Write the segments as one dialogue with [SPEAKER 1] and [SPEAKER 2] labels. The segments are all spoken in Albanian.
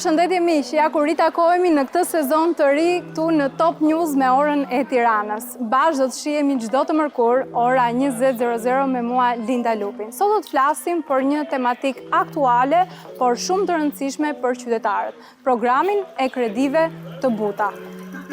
[SPEAKER 1] Përshëndetje miq, ja ku ritakohemi në këtë sezon të ri këtu në Top News me orën e Tiranës. Bashkë do të shihemi çdo të mërkurë, ora 20:00 me mua Linda Lupin. Sot do të flasim për një tematikë aktuale, por shumë të rëndësishme për qytetarët, programin e kredive të buta,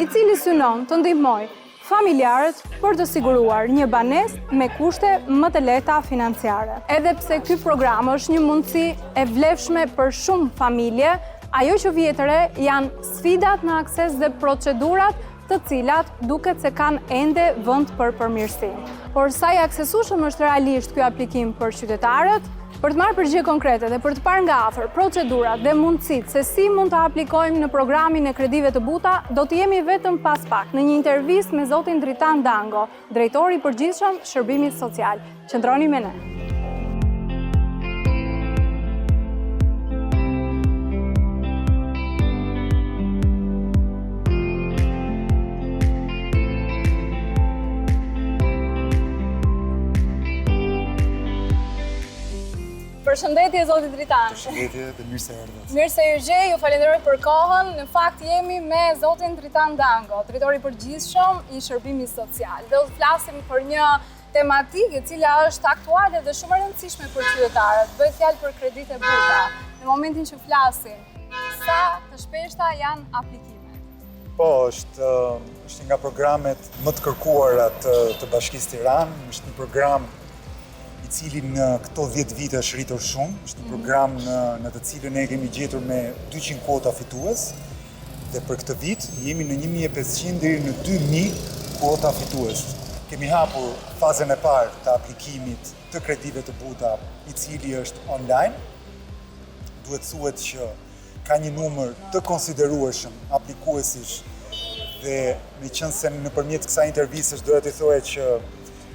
[SPEAKER 1] i cili synon të ndihmojë familjarët për të siguruar një banesë me kushte më të lehta financiare. Edhe pse ky program është një mundësi e vlefshme për shumë familje, ajo që vihet re janë sfidat në akses dhe procedurat të cilat duket se kanë ende vend për përmirësim. Por sa i aksesueshëm është realisht ky aplikim për qytetarët? Për të marrë përgjigje konkrete dhe për të parë nga afër procedurat dhe mundësitë se si mund të aplikojmë në programin e kredive të buta, do të jemi vetëm pas pak në një intervistë me zotin Dritan Dango, drejtor i përgjithshëm Shërbimit Social. Qëndroni me ne. Përshëndetje zoti Dritan.
[SPEAKER 2] Përshëndetje dhe mirë se erdhët.
[SPEAKER 1] Mirë se ju gjej, ju falenderoj për kohën. Në fakt jemi me zotin Dritan Dango, drejtor i përgjithshëm i Shërbimit Social. Dhe do të flasim për një tematikë e cila është aktuale dhe shumë e rëndësishme për qytetarët. Bëhet fjalë për kreditë e buta. Në momentin që flasim, sa të shpeshta janë aplikimet?
[SPEAKER 2] Po, është është një nga programet më të kërkuara të të Bashkisë Tiranë, është një program i cili në këto 10 vite është rritur shumë, është një mhm. program në në të cilën ne kemi gjetur me 200 kuota fitues dhe për këtë vit jemi në 1500 deri në 2000 kuota fitues. Kemi hapur fazën e parë të aplikimit të kredive të buta, i cili është online. Duhet thuhet që ka një numër të konsiderueshëm aplikuesish dhe meqenëse nëpërmjet kësaj intervistës doja t'i thoja që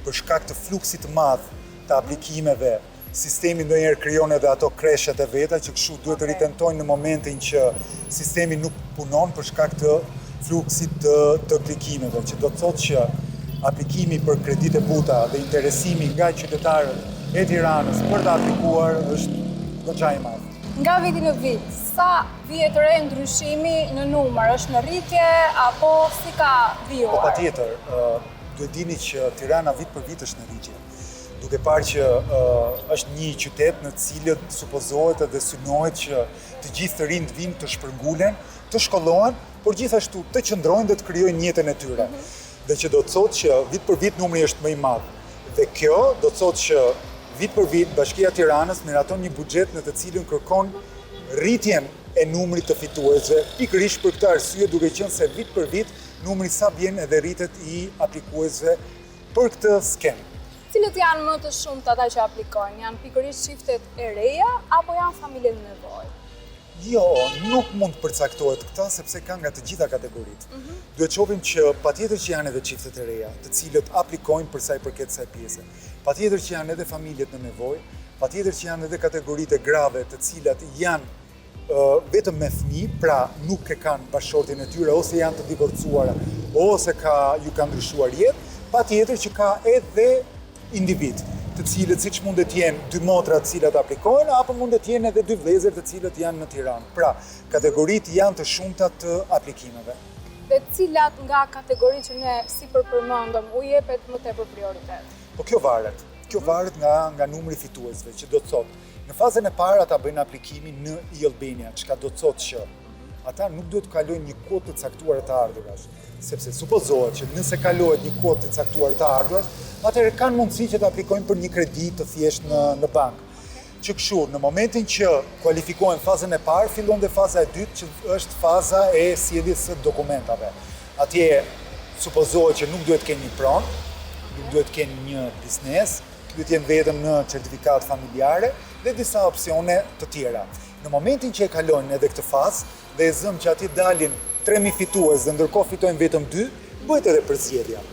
[SPEAKER 2] për shkak të fluksit të madh të aplikimeve, sistemi ndonjëherë krijon edhe ato crash-et e veta që kështu duhet të ritentojnë në momentin që sistemi nuk punon për shkak të fluksit të, të klikimeve, që do të thotë që aplikimi për kreditë e buta dhe interesimi nga qytetarët e Tiranës për të aplikuar është goxha i madh.
[SPEAKER 1] Nga viti në vit, sa vihet re ndryshimi në numër, është në rritje apo si ka vijuar?
[SPEAKER 2] Po patjetër, duhet dini që Tirana vit për vit është në rritje. Duke parë që është një qytet në të cilët supozohet dhe synohet që të gjithë të rinjtë vijnë të shpërngulen, të shkollohen, por gjithashtu të qëndrojnë dhe të krijojnë jetën e tyre. Mhm. Dhe që do të thotë që vit për vit numri është më i madh. Dhe kjo do të thotë që vit për vit Bashkia e Tiranës miraton një buxhet në të cilën kërkon rritjen e numrit të fituesve, pikërisht për këtë arsye duke qenë se vit për vit numri sa vjen edhe rritet i aplikuesve për këtë skemë.
[SPEAKER 1] Cilët janë më të shumtë ata që aplikojnë? Janë pikërisht çiftet e reja apo janë familjet në nevojë?
[SPEAKER 2] Jo, nuk mund të përcaktohet këta sepse ka nga të gjitha kategoritë. Mm -hmm. Duhet shohim që patjetër që janë edhe çiftet e reja, të cilët aplikojnë për sa i përket kësaj pjese. Patjetër që janë edhe familjet në nevojë, patjetër që janë edhe kategoritë e grave të cilat janë uh, vetëm me fëmijë, pra nuk e kanë bashkëshortin e tyre ose janë të divorcuara ose ka ju ka ndryshuar jetë, patjetër që ka edhe individë, të cilët siç mundet të jenë dy motra të cilat aplikojnë, apo mundet të jenë edhe dy vëllezër të cilët janë në Tiranë. Pra, kategoritë janë të shumta të aplikimeve.
[SPEAKER 1] Dhe cilat nga kategoritë që ne sipër përmendëm u jepet më tepër prioritet?
[SPEAKER 2] Po kjo varet. Kjo mhm. varet nga nga numri i fituesve, që do të thotë, në fazën e parë ata bëjnë aplikimin në e-Albania, çka do të thotë që ata nuk duhet të kalojnë një kuotë të caktuar të ardhurash, sepse supozohet që nëse kalohet një kuotë të caktuar të ardhurash, atëherë kanë mundësi që të aplikojnë për një kredi të thjeshtë në në bankë. Që kështu, në momentin që kualifikohen fazën e parë, fillon dhe faza e dytë që është faza e sjelljes së dokumentave. Atje supozohet që nuk duhet të kenë një pronë, nuk duhet të kenë një biznes, duhet të jenë vetëm në certifikatë familjare dhe disa opsione të tjera. Në momentin që e kalojnë edhe këtë fazë dhe e zëmë që atje dalin 3000 fitues dhe ndërkohë fitojnë vetëm 2, bëhet edhe përzgjedhja,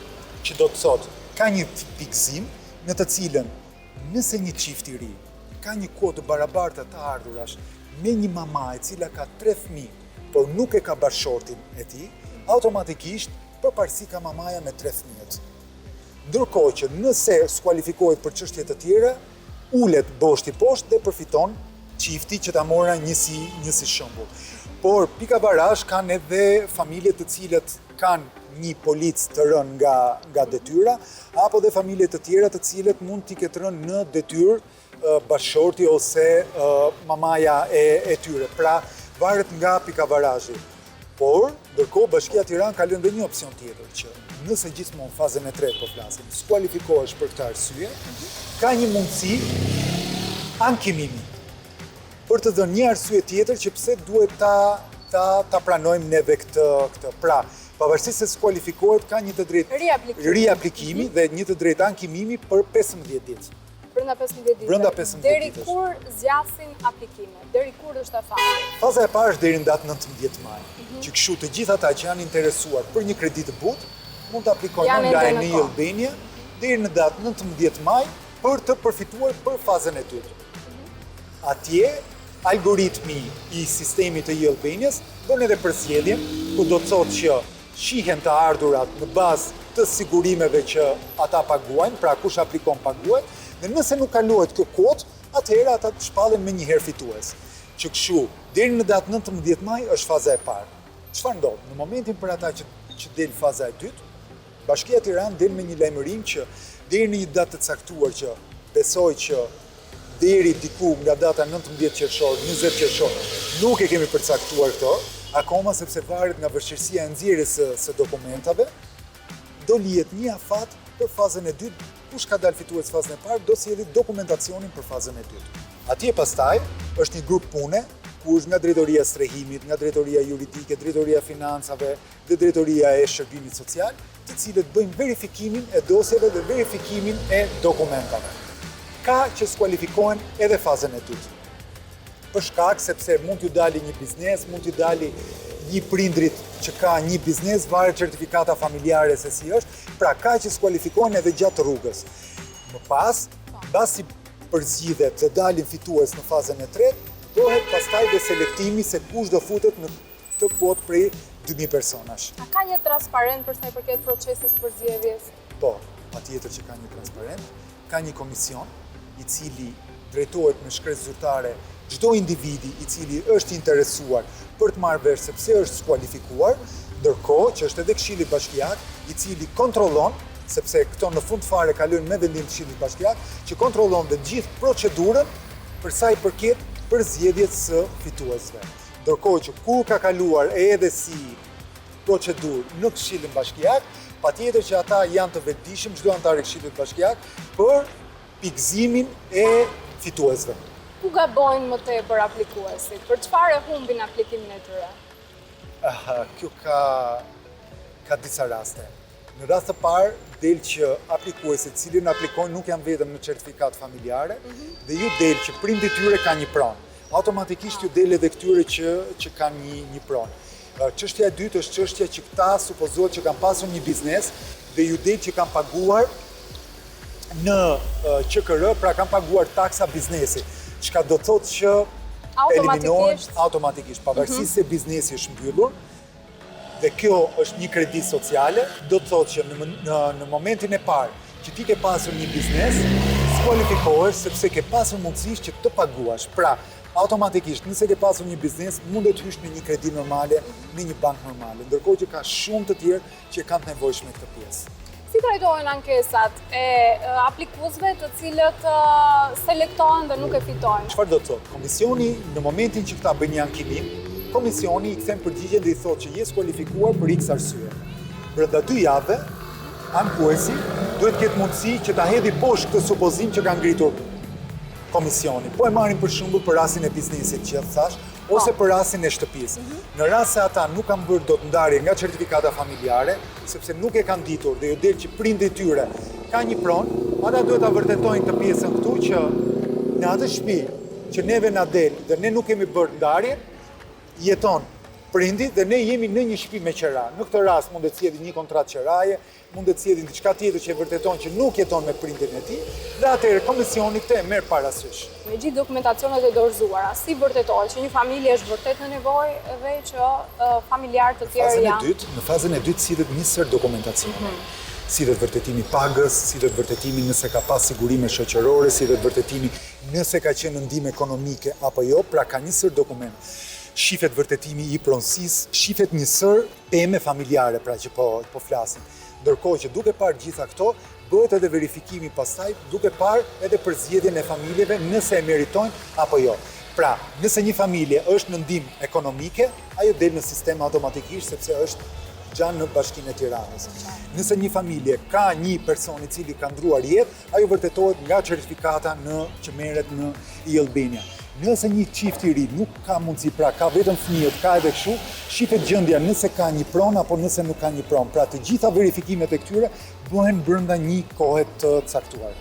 [SPEAKER 2] që do të thotë ka një pikëzim në të cilën nëse një çift i ri ka një kuotë të barabartë të ardhurash me një mama e cila ka 3 fëmijë, por nuk e ka bashkëshortin e tij, automatikisht përparësi ka mamaja me 3 fëmijët. Ndërkohë që nëse skualifikohet për çështje të tjera, ulet boshti poshtë dhe përfiton çifti që ta mora një si një si shembull. Por pikavarazh kanë edhe familje të cilët kanë një polic të rënë nga nga detyra, apo dhe familje të tjera të cilët mund t'i ketë rënë në detyrë bashkëshorti ose mamaja e e tyre. Pra, varet nga pikavarazhi. Por, ndërkohë Bashkia Tiranë ka lënë dhe një opsion tjetër që nëse gjithmonë fazën e tretë po flasim, skualifikohesh për këtë arsye, ka një mundësi ankimimi për të dhënë një arsye tjetër që pse duhet ta ta ta pranojmë neve këtë këtë. Pra, pavarësisht se skualifikohet ka një të drejtë
[SPEAKER 1] riaplikimi,
[SPEAKER 2] riaplikimi dhe një të drejtë ankimimi për 15 ditë.
[SPEAKER 1] Brenda 15 ditëve.
[SPEAKER 2] Brenda 15
[SPEAKER 1] Deri
[SPEAKER 2] ditësh.
[SPEAKER 1] kur zgjasin aplikimet? Deri kur është afati?
[SPEAKER 2] Faza e parë është deri në datë 19 maj, që kështu të gjithë ata që janë interesuar për një kredi të butë, mund të aplikojnë
[SPEAKER 1] Janë ende
[SPEAKER 2] online
[SPEAKER 1] në
[SPEAKER 2] në
[SPEAKER 1] kohë.
[SPEAKER 2] e-Albania deri në datë 19 maj për të përfituar për fazën e dytë. Atje, algoritmi i sistemit të e-Albanias bën edhe përzgjedhjen, ku do të thotë që shihen të ardhurat në bazë të sigurimeve që ata paguajnë, pra kush aplikon paguhet, dhe nëse nuk kalohet kjo kuotë, atëherë ata të shpallen menjëherë fitues. Që kështu, deri në datë 19 maj është faza e parë. Çfarë ndodh? Në momentin për ata që që del faza e dytë, Bashkia Tiranë del me një lajmërim që deri në një datë të caktuar që besoj që deri diku nga data 19 qershor, 20 qershor, nuk e kemi përcaktuar këto, akoma sepse varet nga vështirësia e nxjerrjes së, së dokumentave, do lihet një afat për fazën e dytë, kush ka dalë fitues fazën e parë, do sjelli dokumentacionin për fazën e dytë. Atje pastaj është një grup pune ku është nga drejtoria e strehimit, nga drejtoria juridike, drejtoria e financave dhe drejtoria e shërbimit social, të cilët bëjnë verifikimin e dosjeve dhe verifikimin e dokumentave. Ka që skualifikohen edhe fazën e dytë. Për shkak sepse mund t'ju dali një biznes, mund t'ju dali një prindrit që ka një biznes, varet certifikata familjare se si është, pra ka që skualifikohen edhe gjatë rrugës. Më pas, mbasi përzgjidhet të dalin fitues në fazën e tretë, bëhet pastaj dhe selektimi se kush do futet në këtë kuotë prej 2000 personash.
[SPEAKER 1] A ka një transparent për sa i përket procesit të përzgjedhjes?
[SPEAKER 2] Po, patjetër që ka një transparent, ka një komision i cili drejtohet me shkresë zyrtare çdo individi i cili është interesuar për të marrë vesh se pse është skualifikuar, ndërkohë që është edhe Këshilli Bashkiak i cili kontrollon, sepse këto në fund fare kalojnë me vendim të Këshillit Bashkiak, që kontrollon dhe gjithë procedurën për sa i përket përzgjedhjes së fituesve. Ndërkohë që kur ka kaluar edhe si procedurë në Këshillin Bashkiak, patjetër që ata janë të vetëdijshëm çdo antar i Këshillit Bashkiak për pikëzimin e fituesve.
[SPEAKER 1] Ku gabojnë më tepër aplikuesit? Për çfarë e humbin aplikimin e tyre?
[SPEAKER 2] Aha, kjo ka ka disa raste. Në rast të parë, del që aplikuesit cilin aplikojnë nuk janë vetëm në certifikat familjare dhe ju del që prindi tyre ka një pronë. Automatikisht ju del edhe këtyre që që kanë një një pronë. Çështja e dytë është çështja që këta supozohet që kanë pasur një biznes dhe ju del që kanë paguar në QKR, pra kanë paguar taksa biznesi, çka do të thotë që eliminohen
[SPEAKER 1] Automatikisht.
[SPEAKER 2] automatikisht, pavarësisht se biznesi është mbyllur, dhe kjo është një kredi sociale, do të thotë që në, në, në momentin e parë që ti ke pasur një biznes, skualifikohesh sepse ke pasur mundësisht që të paguash. Pra, automatikisht, nëse ke pasur një biznes, mund të hysh në një kredi normale, në një bank normale, ndërkohë që ka shumë të tjerë që kanë të nevojshme këtë pjesë.
[SPEAKER 1] Si trajtohen ankesat e aplikuesve të cilët selektohen dhe nuk e fitojnë?
[SPEAKER 2] Çfarë do të thotë? Komisioni në momentin që këta bëjnë një ankimim, komisioni i kthen përgjigjen dhe i thotë që je skualifikuar për X arsye. Brenda dy javëve, ankuesi duhet të ketë mundësi që ta hedhi poshtë këtë supozim që ka ngritur komisioni. Po e marrim për shembull për rastin e biznesit që thash, ose për rastin e shtëpisë. Në rast se ata nuk kanë bërë dot ndarje nga certifikata familjare, sepse nuk e kanë ditur dhe ju del që prindi i tyre ka një pronë, ata duhet ta vërtetojnë këtë pjesën këtu që në atë shtëpi që neve na del dhe ne nuk kemi bërë ndarje, jeton prindi dhe ne jemi në një shtëpi me qera. Në këtë rast mund të sjellin një kontratë qeraje, mund të sjellin diçka tjetër që e vërteton që nuk jeton me prindin e tij, dhe atëherë komisioni këtë e merr parasysh.
[SPEAKER 1] Me gjithë dokumentacionet e dorëzuara, si vërtetohet që një familje është vërtet në nevojë dhe që familjarë të tjerë
[SPEAKER 2] Fazën e
[SPEAKER 1] janë?
[SPEAKER 2] dytë, në fazën e dytë sillet një sër dokumentacione. Sillet vërtetimi pagës, sillet vërtetimi nëse ka pas sigurime shoqërore, sillet vërtetimi nëse ka qenë në ndihmë ekonomike apo jo, pra ka një sër dokument. Shifet vërtetimi i pronësisë, shifet një sërë peme familjare pra që po po flasim. Ndërkohë që duke parë gjitha këto, bëhet edhe verifikimi pastaj duke parë edhe përzgjedhjen e familjeve nëse e meritojnë apo jo. Pra, nëse një familje është në ndihmë ekonomike, ajo del në sistem automatikisht sepse është xha në Bashkinë e Tiranës. Nëse një familje ka një person i cili ka ndruar jetë, ajo vërtetohet nga certifikata në që merret në e-Albania. Nëse një çift i ri nuk ka mundësi, pra ka vetëm fëmijët, ka edhe kështu, shifet gjendja nëse ka një pronë apo nëse nuk ka një pronë. Pra të gjitha verifikimet e këtyre bëhen brenda një kohe të caktuar.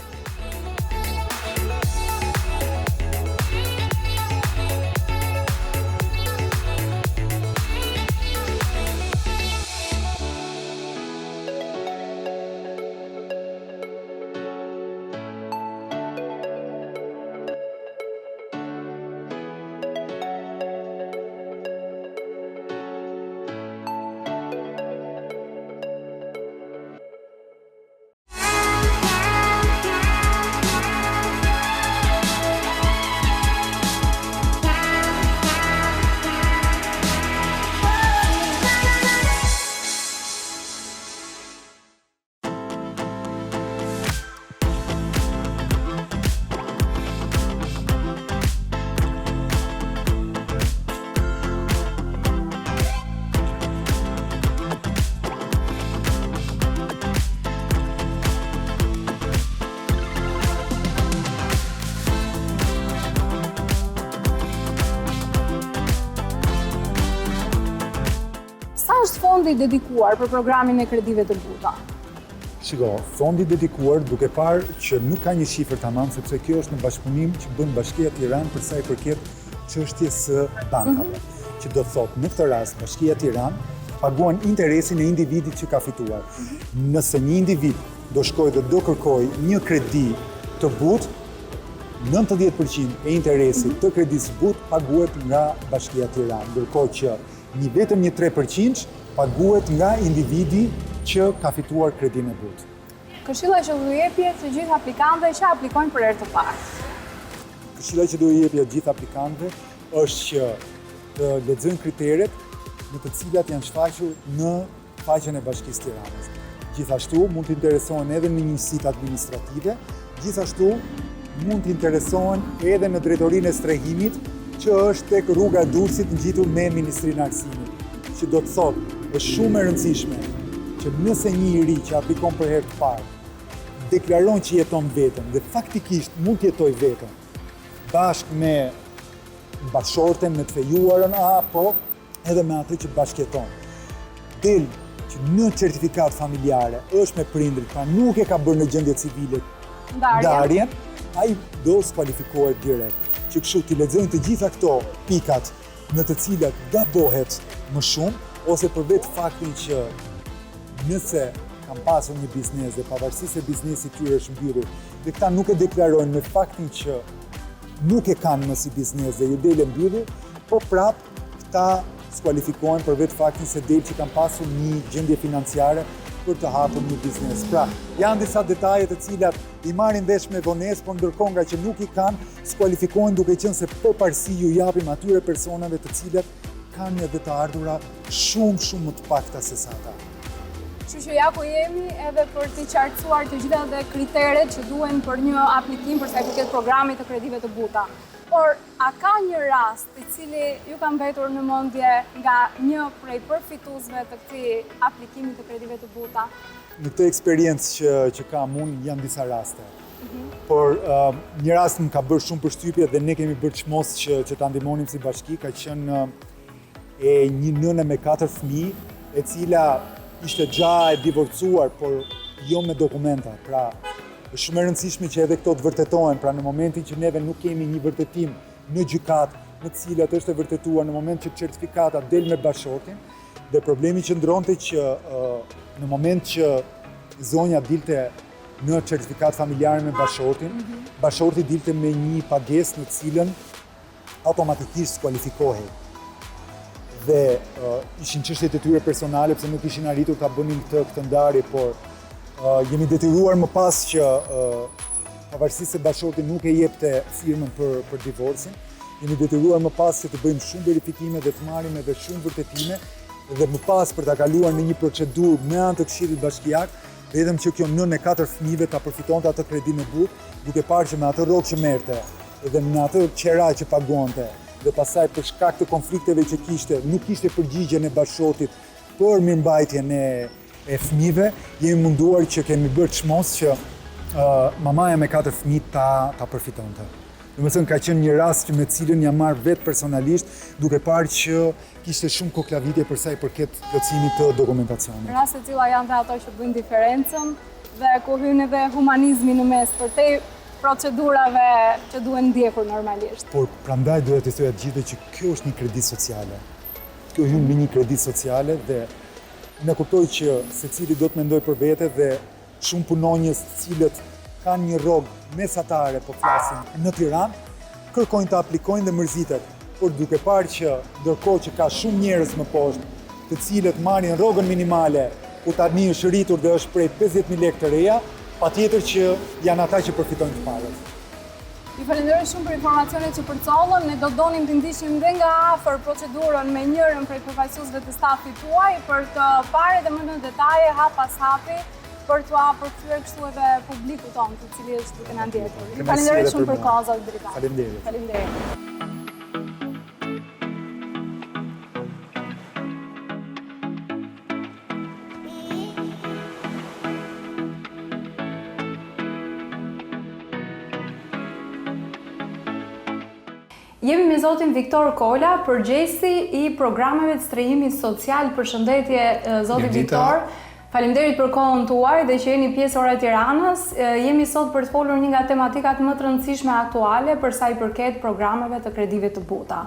[SPEAKER 1] Sa është fondi i dedikuar për programin e kredive të buta?
[SPEAKER 2] Shiko, fondi i dedikuar duke parë që nuk ka një shifër tamam, sepse kjo është në bashkëpunim që bën Bashkia Tiranë për sa i përket çështjes së bankave. Mm -hmm. Që do të thotë, në këtë rast, Bashkia Tiranë paguan interesin e individit që ka fituar. Mm -hmm. Nëse një individ do shkojë dhe do kërkojë një kredi të butë, 90% e interesit mm -hmm. të kredisë butë paguhet nga Bashkia Tiranë, ndërkohë që Një vetëm një 3% paguhet nga individi që ka fituar kredinë e
[SPEAKER 1] butë. Këshilla që do u jepje të gjithë aplikantëve që aplikojnë për herë të parë.
[SPEAKER 2] Këshilla që do u jepja të gjithë aplikantëve është që të lexojnë kriteret në të cilat janë shfaqur në faqen e Bashkisë Tiranës. Gjithashtu mund të interesohen edhe në njësitë administrative, gjithashtu mund të interesohen edhe në drejtorinë e strehimit, që është tek rruga e Durrësit ngjitur me Ministrinë e Arsimit, që do të thotë, është shumë e rëndësishme që nëse një i ri që aplikon për herë të parë, deklaron që jeton vetëm dhe faktikisht mund të jetojë vetëm, bashkë me bashkëshorten, me të fejuarën apo edhe me atë që bashkëjeton. Del që në certifikatë familjare është me prindrit, pra nuk e ka bërë në gjendje civile ndarjen, ai do skualifikohet direkt. Që kështu t'i lexojnë të gjitha këto pikat në të cilat gabohet më shumë, ose për vetë faktin që nëse kanë pasur një biznes dhe pavarësisht se biznesi i tyre është mbyllur, dhe këta nuk e deklarojnë me faktin që nuk e kanë më si biznes dhe ju del e mbyllur, po prap këta skualifikohen për vetë faktin se del që kanë pasur një gjendje financiare për të hapur një biznes. Pra, janë disa detaje të cilat i marrin vesh me vonesë, por ndërkohë nga që nuk i kanë, skualifikohen duke qenë se përparësi ju japim atyre personave të cilat kanë edhe të ardhura shumë shumë më të pakta se sa ata.
[SPEAKER 1] Kështu që ja ku jemi edhe për t'i qartësuar të gjitha dhe kriteret që duhen për një aplikim për sa i përket programit të kredive të buta. Por, a ka një rast i cili ju ka mbetur në mendje nga një prej përfituesve të këtij aplikimi të kredive të buta?
[SPEAKER 2] Në këtë eksperiencë që, që kam unë janë disa raste. Mhm. Por uh, një rast më ka bërë shumë përshtypje dhe ne kemi bërë çmos që, që ta ndihmonim si bashki, ka qenë e një nëne me katër fëmijë, e cila ishte xha e divorcuar, por jo me dokumenta. Pra, është shumë e rëndësishme që edhe këto të vërtetohen, pra në momentin që neve nuk kemi një vërtetim në gjykatë, në të cilat është e vërtetuar në moment që certifikata del me bashkëshortin, dhe problemi qëndronte që në moment që zonja dilte në certifikatë familjare me bashkëshortin, mhm. bashkëshorti dilte me një pagesë në të cilën automatikisht skualifikohej. Dhe uh, ishin çështjet e tyre personale pse nuk ishin arritur ta bënin këtë këtë ndarje, por uh, jemi detyruar më pas që uh, pavarësisht se bashkëshorti nuk e jepte firmën për për divorcin, Jemi detyruar më pas që të bëjmë shumë verifikime dhe të marrim edhe shumë vërtetime dhe më pas për ta kaluar në një procedurë me anë të Këshillit Bashkiak, vetëm që kjo nënë e katër fëmijëve ta përfitonte atë kredinë e butë, duke parë që me atë rrogë që merrte dhe me atë qera që paguante dhe pastaj për shkak të konflikteve që kishte, nuk kishte përgjigjen e bashkëshortit për mirëmbajtjen e e fëmijëve, jemi munduar që kemi bërë çmos që uh, mamaja me katër fëmijë ta ta përfitonte. Domethënë ka qenë një rast që me të cilin jam marrë vetë personalisht, duke parë që kishte shumë koklavitje për sa i përket plotësimit të dokumentacionit.
[SPEAKER 1] Raste të tilla janë dhe ato që bëjnë diferencën dhe ku hyn edhe humanizmi në mes përtej procedurave që duhen ndjekur normalisht.
[SPEAKER 2] Por prandaj doja t'i thoja të gjithëve që kjo është një kredi sociale. Kjo hyn në një kredi sociale dhe unë e kuptoj që secili do të mendojë për vete dhe Shumë punonjës të cilët kanë një rrogë mesatare, po flasim, në Tiranë, kërkojnë të aplikojnë dhe mërziten, por duke parë që ndërkohë që ka shumë njerëz më poshtë, të cilët marrin rrogën minimale, ku tani është rritur dhe është prej 50.000 lekë të reja, patjetër që janë ata që përfitojnë të parët.
[SPEAKER 1] Ju falenderoj shumë për informacionet që përcollëm. Ne do donim të ndiqnim dhe nga afër procedurën me njërën prej përfaqësuesve të stafit tuaj për të parë edhe më në detaje hap pas hapi për t'ua përkthyer kështu edhe publikut tonë, i cili është duke na ndjekur. Ju falenderoj shumë për kohën, zoti
[SPEAKER 2] Dritan. Faleminderit.
[SPEAKER 1] Faleminderit. Jemi me zotin Viktor Kola, përgjegjësi i programeve të strehimit social. Përshëndetje zoti Viktor. Faleminderit për kohën tuaj dhe që jeni pjesë e Ora e Tiranës. Jemi sot për të folur një nga tematikat më të rëndësishme aktuale për sa i përket programeve të kredive të buta.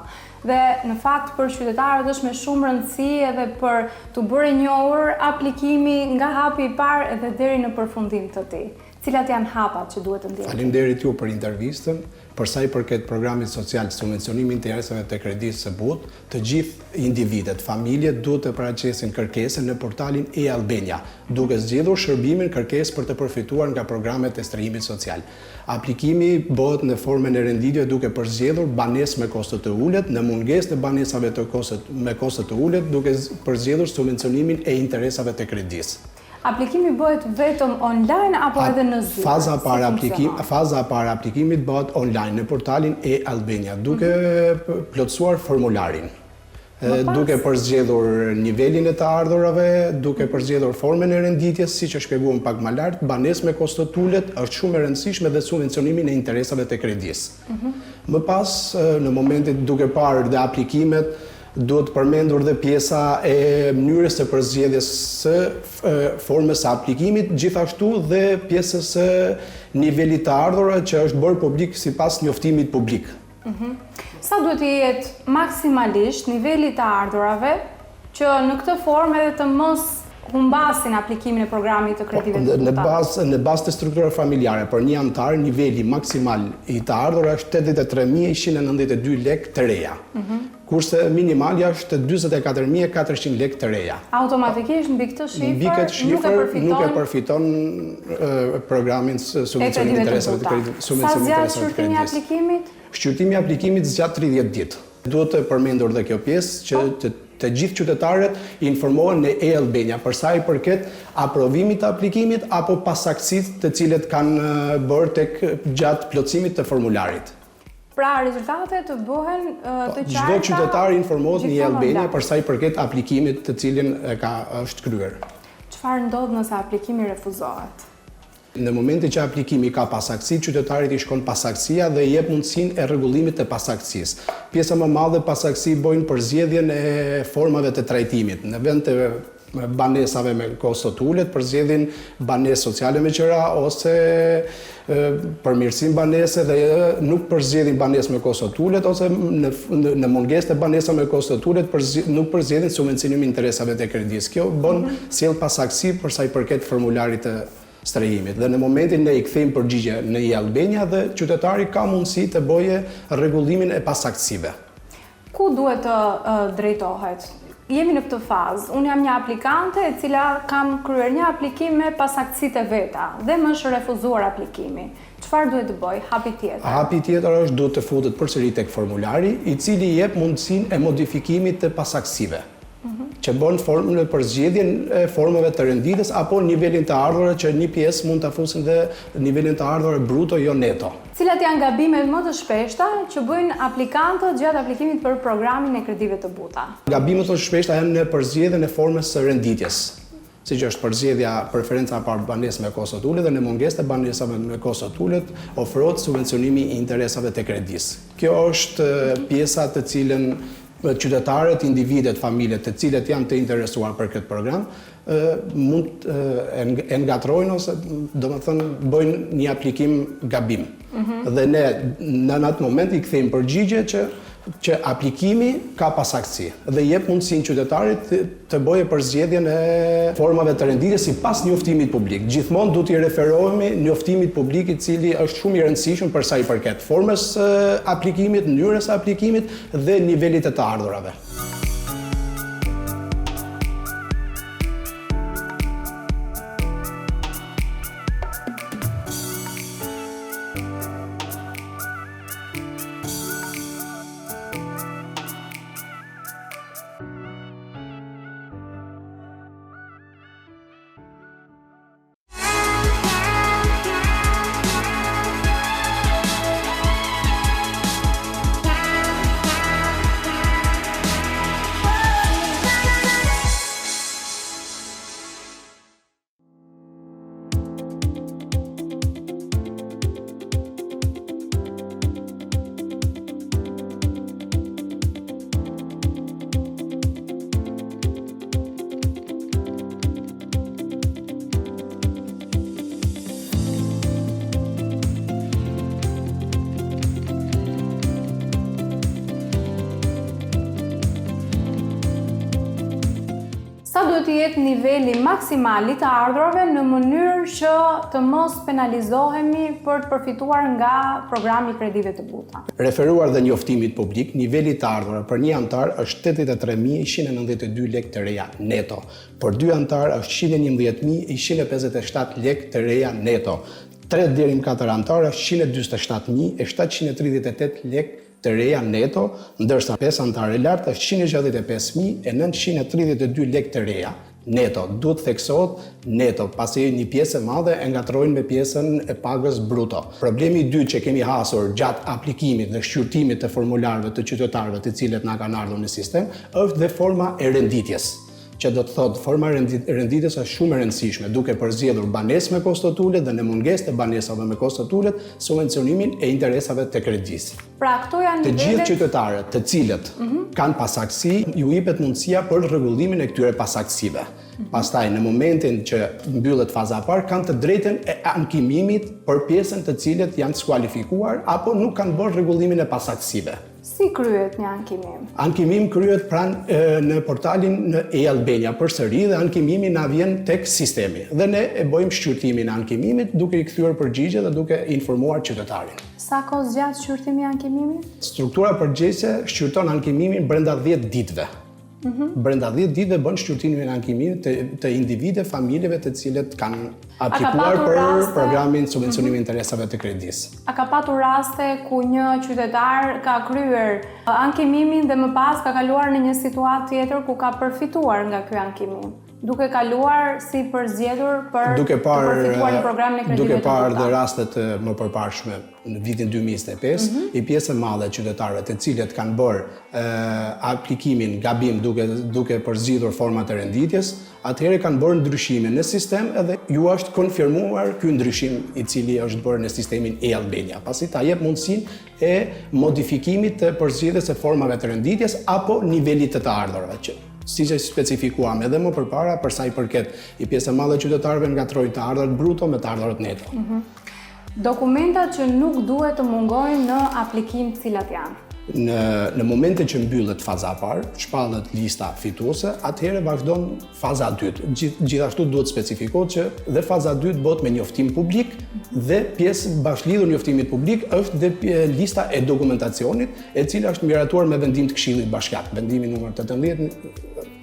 [SPEAKER 1] Dhe në fakt për qytetarët është me shumë rëndësi edhe për t'u bërë e njohur aplikimi nga hapi i parë edhe deri në përfundim të tij. Cilat janë hapat që duhet të ndjekim?
[SPEAKER 3] Faleminderit ju për intervistën. Për sa i përket programit social Subvencionimi i interesave të kredisë së butë, të gjithë individët, familjet duhet të paraqesin kërkesën në portalin e-Albania, duke zgjedhur shërbimin kërkesë për të përfituar nga programet e strehimit social. Aplikimi bëhet në formën e renditjeve duke përzgjedhur banesë me kosto të ulët, në mungesë të banesave të kosto me kosto të ulët duke përzgjedhur subvencionimin e interesave të kredisë.
[SPEAKER 1] Aplikimi bëhet vetëm online apo edhe në zyrë?
[SPEAKER 3] Faza e parë aplikim, faza e parë e aplikimit bëhet online në portalin e-Albania, duke plotësuar formularin. Duke përzgjedhur nivelin e të ardhurave, duke përzgjedhur formën e renditjes, siç e shpjeguam pak më lart, banesë me kosto të ulët është shumë e rëndësishme dhe subvencionimin e interesave të kredisë. Më pas, në momentin duke parë dhe aplikimet, duhet përmendur dhe pjesa e mënyrës së përzgjedhjes së formës së aplikimit, gjithashtu dhe pjesës së nivelit të ardhurave që është bërë publik sipas njoftimit publik.
[SPEAKER 1] Mhm. Sa duhet të jetë maksimalisht niveli i të ardhurave që në këtë formë edhe të mos humbasin aplikimin e programit të kredive të
[SPEAKER 3] buta? Në bazë në bazë të strukturave familjare për një anëtar niveli maksimal i të ardhurave është 83192 lekë të reja. Mhm. Kurse minimalja është 44400 lekë të
[SPEAKER 1] reja. Automatikisht mbi këtë shifër mbi këtë
[SPEAKER 3] shifër nuk e përfiton programin subvencionimit të interesave të kredive.
[SPEAKER 1] Sa zgjat shqyrtimi i aplikimit?
[SPEAKER 3] Shqyrtimi i aplikimit zgjat 30 ditë. Duhet të përmendur dhe kjo pjesë që po. të, të gjithë qytetarët informohen në e-Albania për sa i përket aprovimit të aplikimit apo pasaktësitë të cilët kanë bërë tek gjatë plotësimit të formularit.
[SPEAKER 1] Pra, rezultatet të bëhen të qarta.
[SPEAKER 3] Çdo qytetar informohet në e-Albania për sa i përket aplikimit të cilin e ka është
[SPEAKER 1] kryer. Çfarë ndodh nëse aplikimi refuzohet?
[SPEAKER 3] Në momentin që aplikimi ka pasaktësi, qytetarit i shkon pasaktësia dhe i jep mundësinë e rregullimit të pasaktësisë. Pjesa më e madhe pasaktësi bojnë përzgjedhjen e formave të trajtimit. Në vend të banesave me kosto të ulët, përzgjedhin banesë sociale me qera ose përmirësim banese dhe nuk përzgjedhin banesë me kosto të ulët ose në, në, në mungesë të banesave me kosto të ulët nuk përzgjedhin subvencionimin e interesave të kredisë. Kjo bën mm -hmm. sjell pasaktësi për sa i përket formularit të strehimit. Dhe në momentin ne i kthejmë përgjigje në e-Albania dhe qytetari ka mundësi të bëjë rregullimin e pasaktësive.
[SPEAKER 1] Ku duhet të drejtohet? Jemi në këtë fazë. Unë jam një aplikante e cila kam kryer një aplikim me pasaktësitë e veta dhe më është refuzuar aplikimi. Çfarë duhet të bëjë hapi tjetër?
[SPEAKER 3] Hapi tjetër është duhet të futet përsëri tek formulari, i cili jep mundësinë e modifikimit të pasaktësive, që bën formën e përzgjedhjen e formave të renditjes apo nivelin të ardhurave që një pjesë mund ta fusin dhe nivelin të ardhurave bruto jo neto.
[SPEAKER 1] Cilat janë gabimet më të shpeshta që bëjnë aplikantët gjatë aplikimit për programin e kredive të buta?
[SPEAKER 3] Gabimet më të shpeshta janë në përzgjedhjen e formës së renditjes, siç është përzgjedhja preferenca e parë banesë me kosto të ulët dhe në mungesë të banesave me kosto të ulët ofrohet subvencionimi i interesave të kredisë. Kjo është pjesa të cilën qytetarët, individët, familjet të cilët janë të interesuar për këtë program, mund e ngatërrojnë ose domethënë bëjnë një aplikim gabim. Mhm. Dhe ne në atë moment i kthejmë përgjigje që që aplikimi ka pasaktësi dhe jep mundësinë qytetarit të bëjë përzgjedhjen e formave të renditjes sipas njoftimit publik. Gjithmonë duhet t'i referohemi njoftimit publik i cili është shumë i rëndësishëm për sa i përket formës së aplikimit, mënyrës së aplikimit dhe nivelit të të ardhurave.
[SPEAKER 1] Sa duhet të jetë niveli maksimal i të ardhurave në mënyrë që të mos penalizohemi për të përfituar nga programi i kredive të buta?
[SPEAKER 3] Referuar dhe njoftimit publik, niveli i të ardhurave për një anëtar është 83.192 lekë të reja neto. Për dy anëtarë është 111.157 lekë të reja neto. 3 deri në 4 anëtarë është 147.738 lekë të reja neto, ndërsa 5 anëtarë e lart është 165.932 lekë të reja neto. Duhet të theksohet neto, pasi një pjesë e madhe e ngatërrojnë me pjesën e pagës bruto. Problemi i dytë që kemi hasur gjatë aplikimit dhe shqyrtimit të formularëve të qytetarëve të cilët na kanë ardhur në sistem, është dhe forma e renditjes që do të thotë forma e renditjes është shumë e rëndësishme, duke përzgjedhur banesë me kosto të ulët dhe në mungesë të banesave me kosto të ulët, subvencionimin e interesave të kredisë.
[SPEAKER 1] Pra këto janë
[SPEAKER 3] Të gjithë qytetarët të cilët mhm. kanë pasaktësi, ju jepet mundësia për rregullimin e këtyre pasaktësive. Mhm. Pastaj në momentin që mbyllet faza e parë, kanë të drejtën e ankimimit për pjesën të cilët janë skualifikuar apo nuk kanë bërë rregullimin e pasaktësive.
[SPEAKER 1] Si kryhet një ankimim?
[SPEAKER 3] Ankimim kryhet pranë në portalin në e-Albania përsëri dhe ankimimi na vjen tek sistemi. Dhe ne e bëjmë shqyrtimin e ankimimit duke i kthyer përgjigje dhe duke informuar qytetarin.
[SPEAKER 1] Sa kohë zgjat shqyrtimi i ankimimit?
[SPEAKER 3] Struktura përgjegjëse shqyrton ankimimin brenda 10 ditëve. Mhm. Brenda 10 ditëve bën shqyrtimin e ankimimit të, të individëve, familjeve të cilët kanë aplikuar për raste... programin subvencionimi mm -hmm. interesave të kredisë.
[SPEAKER 1] A ka patur raste ku një qytetar ka kryer ankimimin dhe më pas ka kaluar në një situatë tjetër ku ka përfituar nga ky ankimim? duke kaluar si përzgjedhur për
[SPEAKER 3] duke parë, të përfituar në programin e kredive Duke parë dhe rastet më përparshme në vitin 2025, mm -hmm. një pjesë e madhe e qytetarëve të cilët kanë bërë aplikimin gabim duke duke përzgjidhur format e renditjes, atëherë kanë bërë ndryshime në sistem edhe ju është konfirmuar ky ndryshim i cili është bërë në sistemin e-Albania, pasi ta jep mundësinë e modifikimit të përzgjedhjes së formave të renditjes apo nivelit të të ardhurave që siç e specifikuam edhe më përpara për sa i përket një pjesë e madhe e qytetarëve ngatërrojnë të ardhurat bruto me të ardhurat neto. Mm -hmm.
[SPEAKER 1] Dokumentat që nuk duhet të mungojnë në aplikim cilat
[SPEAKER 3] janë? Në, në momentin që mbyllet faza e parë, shpallet lista fituese, atëherë vazhdon faza e dytë. Gjithashtu duhet specifikohet që dhe faza e dytë bëhet me njoftim publik dhe pjesë bashkëlidhur njoftimit publik është dhe lista e dokumentacionit, e cila është miratuar me vendim të Këshillit Bashkiak, vendimi numër 18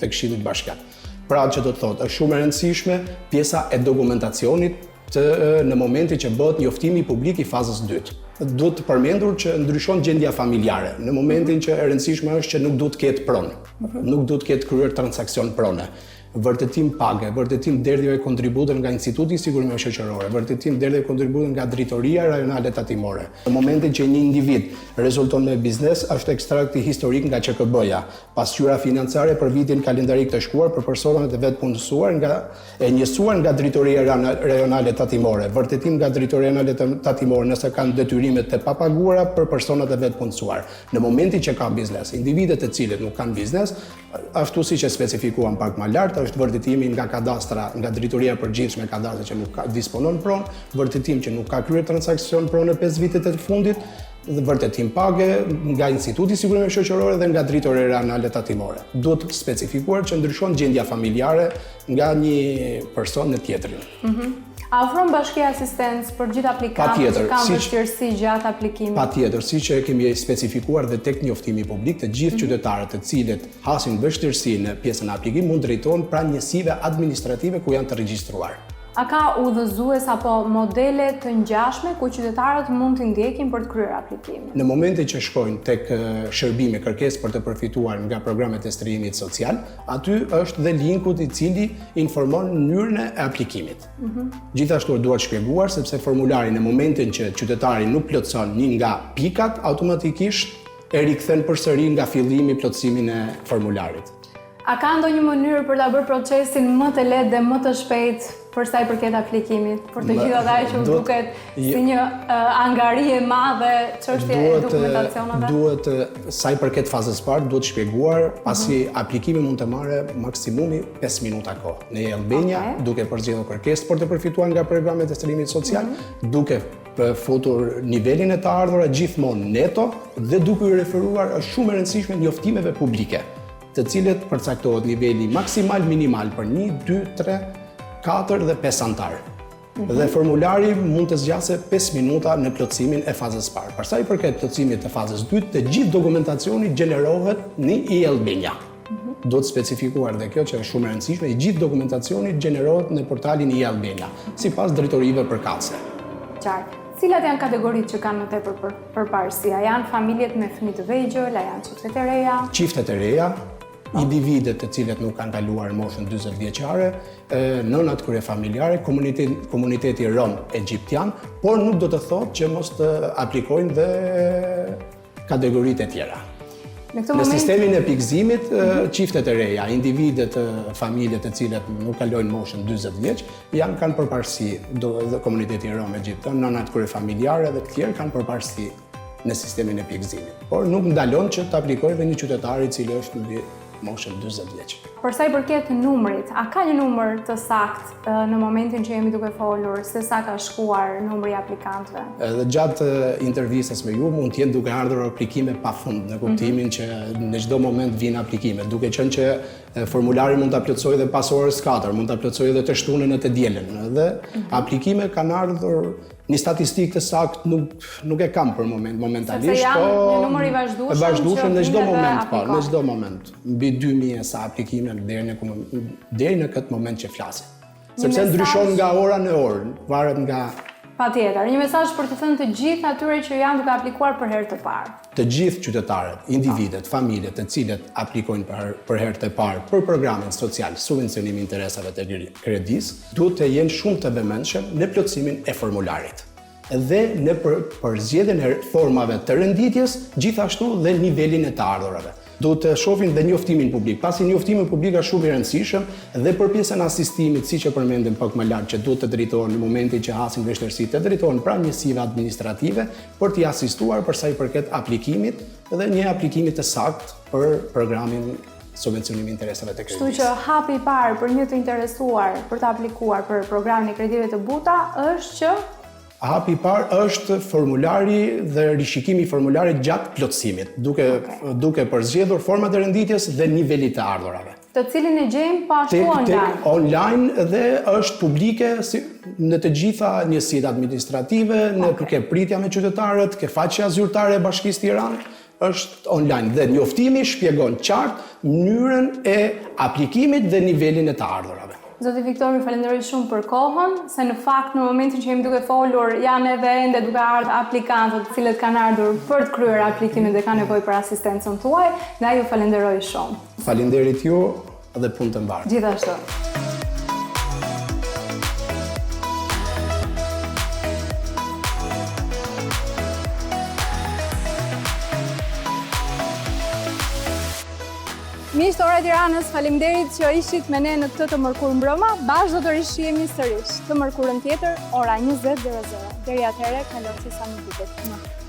[SPEAKER 3] të Këshillit Bashkiak. Pra që do të thotë, është shumë e rëndësishme pjesa e dokumentacionit. të në momentin që bëhet njoftimi publik i fazës dytë. Duhet të përmendur që ndryshon gjendja familjare. Në momentin që e rëndësishme është që nuk duhet të ketë pronë, nuk duhet të ketë kryer transaksion prone. Vërtetim page, vërtetim derdhjeve kontributeve nga Instituti i Sigurimeve Shoqërore, vërtetim derdhjeve kontributeve nga Drejtoria Rajonale Tatimore. Në momentin që një individ rezulton me biznes, është ekstrakti historik nga QKB-ja, pasqyra financiare për vitin kalendarik të shkuar për personat e vetëpunësuar nga e njësuar nga Drejtoria Rajonale Tatimore, vërtetim nga Drejtoria Rajonale Tatimore nëse kanë detyrime të papaguara për personat e vetëpunësuar. Në momentin që ka biznes, individët të cilët nuk kanë biznes, Ashtu siç e specifikuam pak më lart, është vërtetimi nga kadastra, nga Drejtoria e Përgjithshme e Kadastrës që nuk ka disponon pronë, vërtetim që nuk ka kryer transaksion prone 5 vitet e fundit, dhe vërtetim page nga Instituti i Sigurimeve Shoqërore dhe nga Drejtoria Rajonale Tatimore. Duhet specifikuar që ndryshon gjendja familjare nga një person në tjetrin.
[SPEAKER 1] Mm A ofron bashkia asistencë për gjithë aplikantët që kanë vështirësi gjatë aplikimit?
[SPEAKER 3] Patjetër, siç e kemi specifikuar dhe tek njoftimi publik, të gjithë mhm. qytetarët të cilët hasin vështirësi në pjesën e aplikimit mund drejtohen pranë njësive administrative ku janë të regjistruar.
[SPEAKER 1] A ka udhëzues apo modele të ngjashme ku qytetarët mund t'i ndjekin për të kryer aplikimin?
[SPEAKER 3] Në momentin që shkojnë tek shërbimi kërkesë për të përfituar nga programet e strehimit social, aty është dhe linku i cili informon mënyrën e aplikimit. Mm -hmm. Gjithashtu duhet shpjeguar sepse formulari në momentin që qytetari nuk plotëson një nga pikat, automatikisht e rikthen përsëri nga fillimi plotësimin e formularit.
[SPEAKER 1] A ka ndonjë mënyrë për ta bërë procesin më të lehtë dhe më të shpejtë për sa i përket aplikimit? Për të gjithë ata që u duket si një angari e madhe çështje e dokumentacioneve?
[SPEAKER 3] Duhet sa i përket fazës parë, duhet shpjeguar pasi mhm. aplikimi mund të marrë maksimumi 5 minuta kohë. Në e-Albania, duke përzgjedhur kërkesë për të përfituar nga programet e strehimit social, mhm. duke futur nivelin e të ardhura gjithmonë neto dhe duke iu referuar është shumë e rëndësishme njoftimeve publike, të cilët përcaktohet niveli maksimal minimal për 1, 2, 3, 4 dhe 5 anëtarë. Mhm. Dhe formulari mund të zgjasë 5 minuta në plotësimin e fazës parë. Për sa i përket plotësimit të fazës 2, të gjithë dokumentacioni gjenerohet në e-Albania. Mhm. Duhet specifikuar dhe kjo që është shumë e rëndësishme, i gjithë dokumentacioni gjenerohet në portalin e-Albania, sipas drejtorive
[SPEAKER 1] përkatëse. Qartë. Cilat janë kategoritë që kanë më tepër për përparësi? A janë familjet me fëmijë të vegjël, a janë çiftet e reja?
[SPEAKER 3] Çiftet e reja, individët të cilët nuk kanë kaluar moshën 40 vjeçare, nënat kryefamiljare, komuniteti, komuniteti rom egjiptian, por nuk do të thotë që mos të aplikojnë dhe kategoritë e tjera. Në, këtë moment... në sistemin e pikëzimit, mm -hmm. çiftet e reja, individët, familjet të cilët nuk kalojnë moshën 40 vjeç, janë kanë përparësi, do dhe komuniteti rom egjiptian, nënat kryefamiljare dhe të tjerë kanë përparësi në sistemin e pikëzimit. Por nuk ndalon që të aplikojë dhe një qytetar i cili është mbi moshën 40
[SPEAKER 1] vjeç. Për sa i përket numrit, a ka një numër të saktë në momentin që jemi duke folur se sa ka shkuar numri i
[SPEAKER 3] aplikantëve? Edhe gjatë intervistës me ju mund të jenë duke ardhur aplikime pafund në kuptimin mm -hmm. që në çdo moment vijnë aplikime, duke qenë që formulari mund ta plotësojë edhe pas orës 4, mund ta plotësojë edhe të shtunën e të dielën, dhe mm -hmm. aplikime kanë ardhur Një statistikë të saktë nuk nuk e kam për moment momentalisht,
[SPEAKER 1] Sepse janë po një numër i vazhdueshëm,
[SPEAKER 3] vazhdueshëm në çdo moment, po, në çdo moment, mbi 2000 e sa aplikime deri në deri në këtë moment që flasim. Sepse ndryshon nga ora në orë, varet nga
[SPEAKER 1] Patjetër, një mesazh për të thënë të gjithë atyre që janë duke aplikuar për herë të
[SPEAKER 3] parë. Të gjithë qytetarët, individët, familjet të cilët aplikojnë për, për herë të parë për programin social subvencionimi i interesave të kredisë, duhet të jenë shumë të vëmendshëm në plotësimin e formularit dhe në për, përzgjedhjen e formave të renditjes, gjithashtu dhe nivelin e të ardhurave. Duhet të shohin dhe njoftimin publik, pasi njoftimi publik është shumë i rëndësishëm dhe për pjesën e asistimit, siç e përmendëm pak më lart, që duhet të drejtohen në momentin që hasin vështirësi, të drejtohen pranë njësive administrative për t'i asistuar për sa i përket aplikimit dhe një aplikimi të saktë për programin subvencionimi i interesave të
[SPEAKER 1] kredisë. Kështu që hapi i parë për një të interesuar për të aplikuar për programin e kredive të buta është që
[SPEAKER 3] Hapi i parë është formulari dhe rishikimi i formularit gjatë plotësimit, duke okay. duke përzgjedhur format e renditjes dhe nivelit të ardhurave.
[SPEAKER 1] Të cilin e gjejmë po ashtu
[SPEAKER 3] online. Tek online dhe është publike si, në të gjitha njësitë administrative, në okay. ke pritja me qytetarët, ke faqja zyrtare e Bashkisë Tiranë, është online dhe njoftimi shpjegon qartë mënyrën e aplikimit dhe nivelin e të ardhurave.
[SPEAKER 1] Zoti Viktor, ju falenderoj shumë për kohën, se në fakt në momentin që jemi duke folur janë edhe ende duke ardhur aplikantët, të cilët kanë ardhur për të kryer aplikimin dhe kanë nevojë për asistencën tuaj, ndaj ju falenderoj shumë.
[SPEAKER 3] Faleminderit ju dhe punë të mbarë.
[SPEAKER 1] Gjithashtu. Miq të Ora e Tiranës, faleminderit që ishit me ne në këtë të mërkurë mbrëma. Bashkë do të rishihemi sërish të mërkurën tjetër, ora 20:00. Deri atëherë, kalofshi sa më bukur.